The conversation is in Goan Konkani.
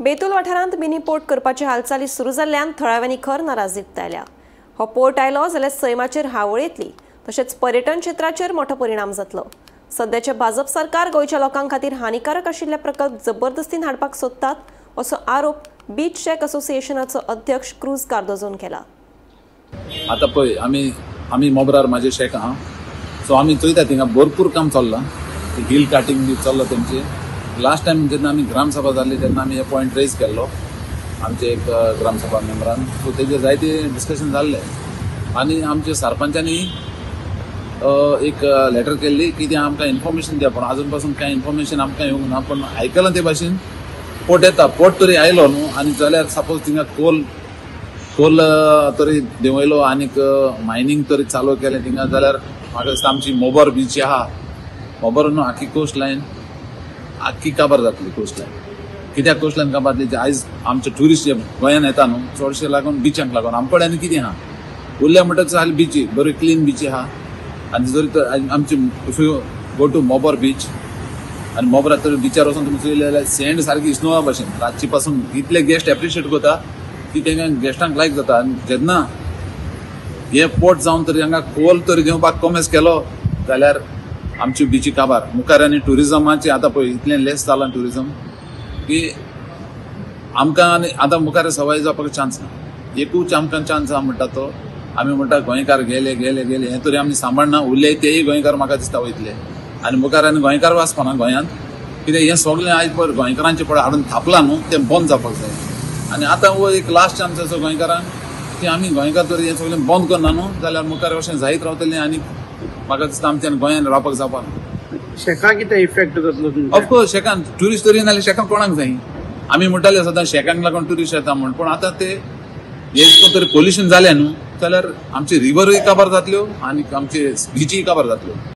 बेतूल वाठारांत मिनी पोर्ट करपाची हालचाली सुरू जाल्ल्यान थळाव्यांनी खर नाराजी उक्तायल्या। हो पोर्ट आयलो जाल्यार सैमाचेर हावळ येतली, तशेंच पर्यटन क्षेत्राचेर मोठो परिणाम जातलो। सद्याचे भाजप सरकार गोंयच्या लोकां खातीर हानिकारक आशिल्ले प्रकल्प जबरदस्तीन हाडपाक सोदतात असो आरोप बीच शॅक असोसिएशनाचो अध्यक्ष क्रूज कार्दोजोन केला। आता पळय आमी मोबरार माझे शेक आहा, सो आमी चोयता थिंगा भरपूर काम चल्लां, हिल काटिंग बी चल्लां तेमचे। लास्ट टायम जेन्ना आमी ग्रामसभा जाल्ली तेन्ना आमी हे पॉयंट रेज केल्लो आमचे एक ग्रामसभा मेंबरान, सो तेजेर जायते डिस्कशन जाल्लें आनी आमचे सरपंचांनी एक लेटर केल्ली की ते आमकां इन्फॉर्मेशन दिया, पूण आजून पासून कांय इन्फॉर्मेशन आमकां येवंक ना। पूण आयकलां ते भाशेन पोर्ट येता, पोर्ट तरी आयलो न्हू आनी जाल्यार सपोज थिंगा कोल कोल तरी देंवयलो आनीक मायनींग तरी चालू केलें थिंगा जाल्यार म्हाका दिसता आमची मोबर बीच आहा, मोबर न्हू आखी कोस्ट लायन आख्खी काबार जातली। कोस्ट लायन कित्याक कोस्ट लायन काबार जातली? आयज आमचे ट्युरिस्ट जे गोंयान येता न्हू चडशे लागून बिचांक लागून, आमकडे आनी कितें आहा उरल्या म्हणटकच जाल्यार बिची बरी क्लीन बिची आहा। आनी जरी तर आमची if you go to Mobor beach आनी मोबरा तर बिचार वचून तुमी चोयले जाल्यार सँड सारकी स्नोवा भशेन, रातची पासून इतले गेस्ट एप्रिशिएट करता की तांकां गेस्टांक लायक जाता। आनी जेन्ना हे पोर्ट जावन तरी हांगा कोल तरी घेवपाक कॉमेस केलो जाल्यार आमची बिची काबार मुखार। आनी ट्युरिजमाची आतां पळय इतलें लेस जालां ट्युरिजम की आमकां आनी आतां मुखार सवाय जावपाक चान्स ना, एकूच आमकां चान्स आहा म्हणटा तो आमी म्हणटा गोंयकार गेले गेले गेले, हें तरी आमी सांबाळना, उरले तेय गोंयकार म्हाका दिसता वयतले आनी मुखार आनी गोंयकार वाचपाना गोंयांत, कित्याक हें सगळें आयज पळय गोंयकारांचें पळय हाडून थापलां न्हू तें बंद जावपाक जाय। आनी आतां हो एक लास्ट चान्स आसा गोंयकारांक की आमी गोंयकार तरी हें सगळें बंद करना न्हू जाल्यार मुखार अशें जायत रावतलें आनी म्हाका दिसता आमच्यान गोंयान रावपाक जावपाक। शेकां कितें इफेक्ट जातलो? ऑफकोर्स शेकान ट्युरिस्ट तरी नाल्यार शेकां कोणाक जाय? आमी म्हणटाले सदां शेकांक लागून ट्युरिस्ट येता म्हूण, पूण आतां ते हे तरी पोल्युशन जालें न्हू जाल्यार आमची रिवरूय काबार जातल्यो आनी आमचे बिचीय काबार जातल्यो।